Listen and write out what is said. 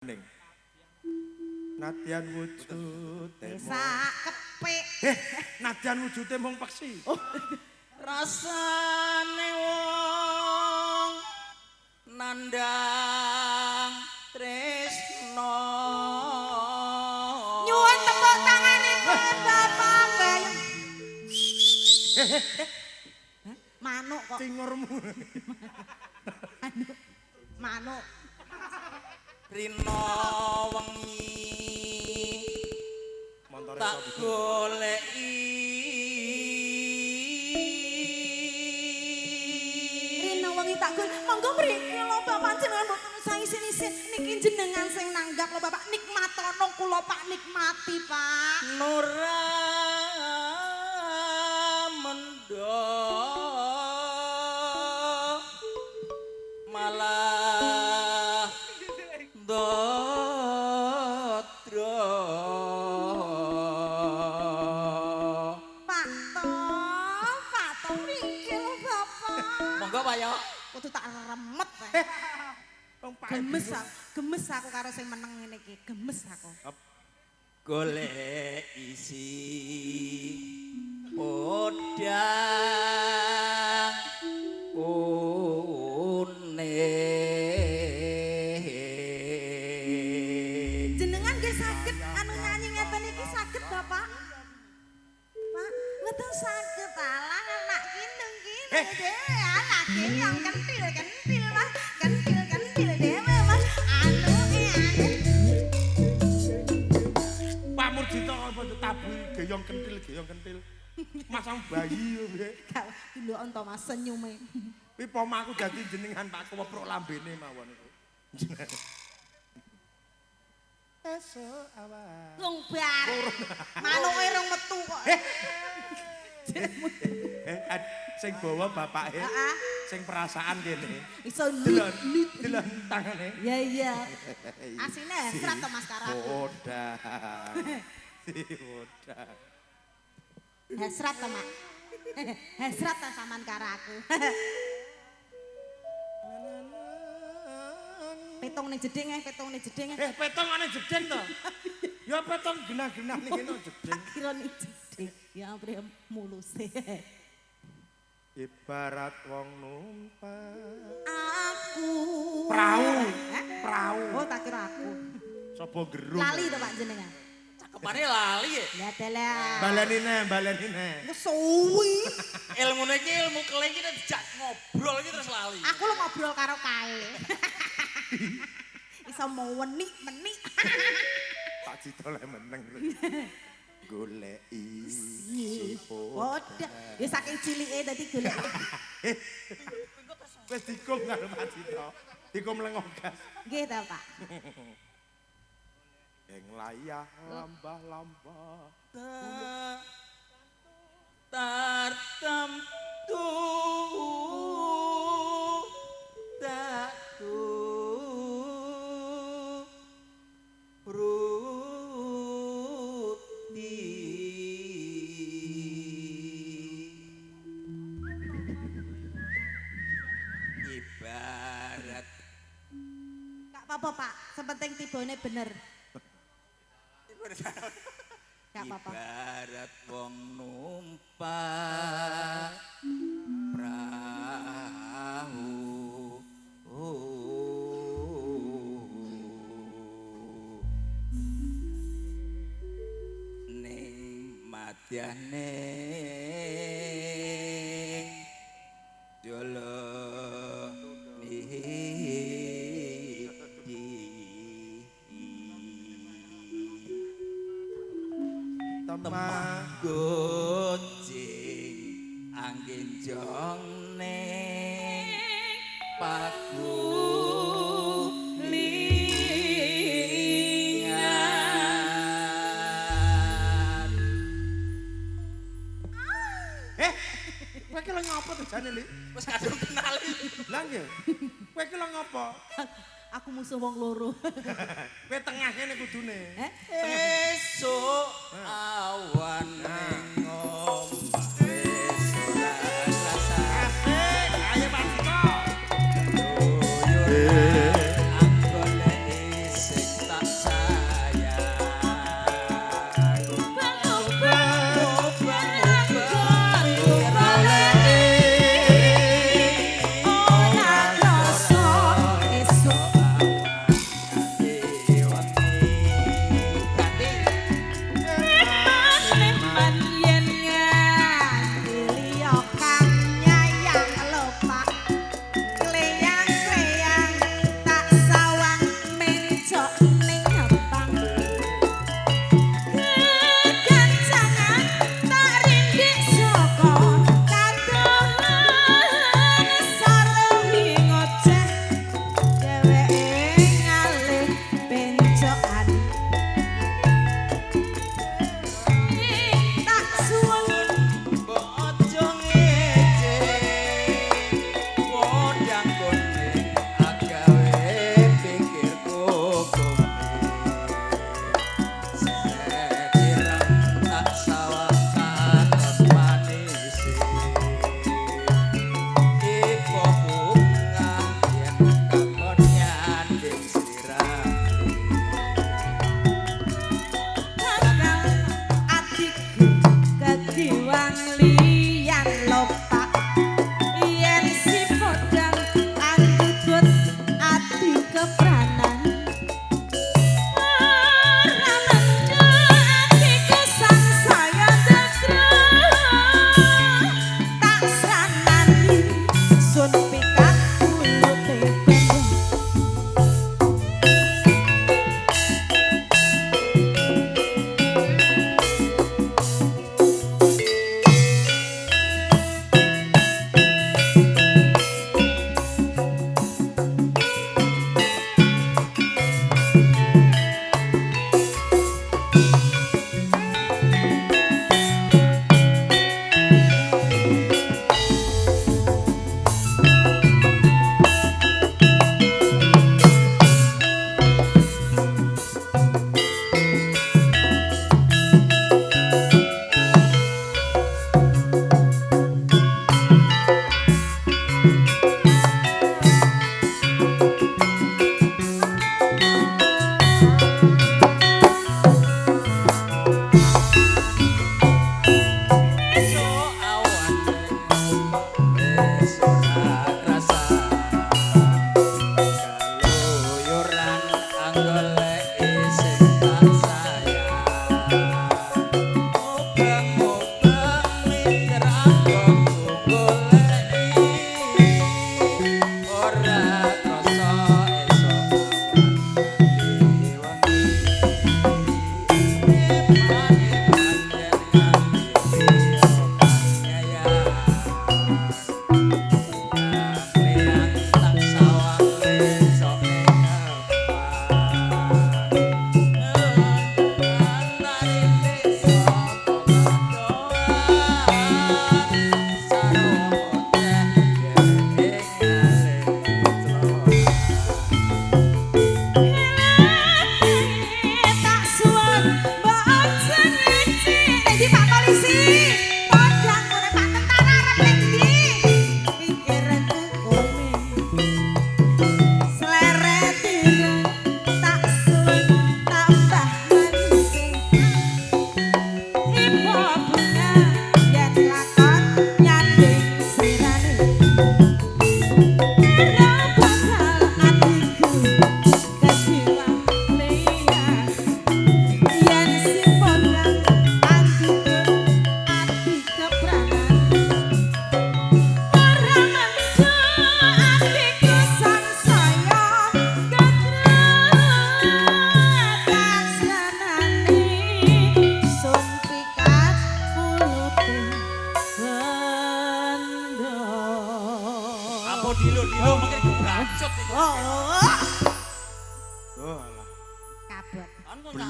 Ning. Nadyan wujude Sak kepik. Nadyan wujude mung peksi. Oh. Rasane wong nandang tresno. Nyuwun tepuk tanganipun Bapak Bayu. Manuk kok. Cingurmu. Manuk. Manuk. Rino wengi Montore tak sapa? goleki. Rino wengi tak gol. Monggo mriki lho Bapak jenengan mboten usah isin-isin. Niki jenengan sing nanggap lho Bapak. Nikmatono kula Pak, nikmati Pak. Nura mendo malah ndodro. Pak To, Pak To mriki lho Bapak. Monggo Pak yo. Kudu tak remet. Wong Pak Gemes aku, gemes aku karo sing meneng ngene iki, gemes aku. Golek isi podang kuning. Jenengan nggih saged anu nyanyi ngeten iki saged Bapak? Pak, mboten saged alah anak kinung kinung dhewe alah yang kentil kentil Mas, kentil kentil dhewe Mas. Anu anu. Pak Murjito apa tabuhi geyong kentil geyong kentil. Masang bayi yo piye. Gak deloken to Mas senyume. Kuwi pomo aku dadi jenengan Pak kewepruk lambene mawon iku. Esuk awan. Wong bar. Manuke rong metu kok. Sing bawa bapake. Heeh. Sing perasaan kene. Iso Delon, nut. delon tangane. Ya iya. Asine hasrat to Mas karo aku. Podang. Si podang. Hasrat to, Mak. Hasrat to sampean karo aku. Petung ning jeding petung ning jeding. Petung ana jeding to. Ya petung genah-genah ning kene jeding. Tak kira ning jeding. Ya ampun muluse. Ibarat wong numpak Aku. Prau. Hah? Prau. Oh, tak kira aku. Sapa gerung. Lali to Pak jenengan. Cakepane lali ya. Lah dalah. Baleni neh, baleni neh. Wis suwi. Ilmune iki ilmu keleng iki nek dijak ngobrol iki terus lali. Aku lu ngobrol karo kae. Iso menik-menik. Pak Jito le meneng. Goleki si Wadah, ya saking cilike dadi golek. Wis dikum karo Pak Jito. Dikum lengoh gas. Nggih ta, Pak. Ing layah lambah-lambah. Tartemtu tak ruti. Ibarat Gak apa-apa, Pak. Sepenting tibone bener. Gak apa-apa. Ibarat wong numpak prahu. Ning madyane jolo Temah kucing angin jong ning pagulingan. Kowe iki lho ngopo to jane, Li? Wis kadung kenal iki. Lah nggih. Kowe iki lho ngopo? Aku musuh wong loro. Kowe tengah kene kudune. Eh? Esuk awan ning omah wis ora rasa. Asik, ayo Pak Jito. Aku goleki sing Apa dilo-dilo mungkin kebacut iku. Oh. Oh alah. Kabot. Kan kok Belum.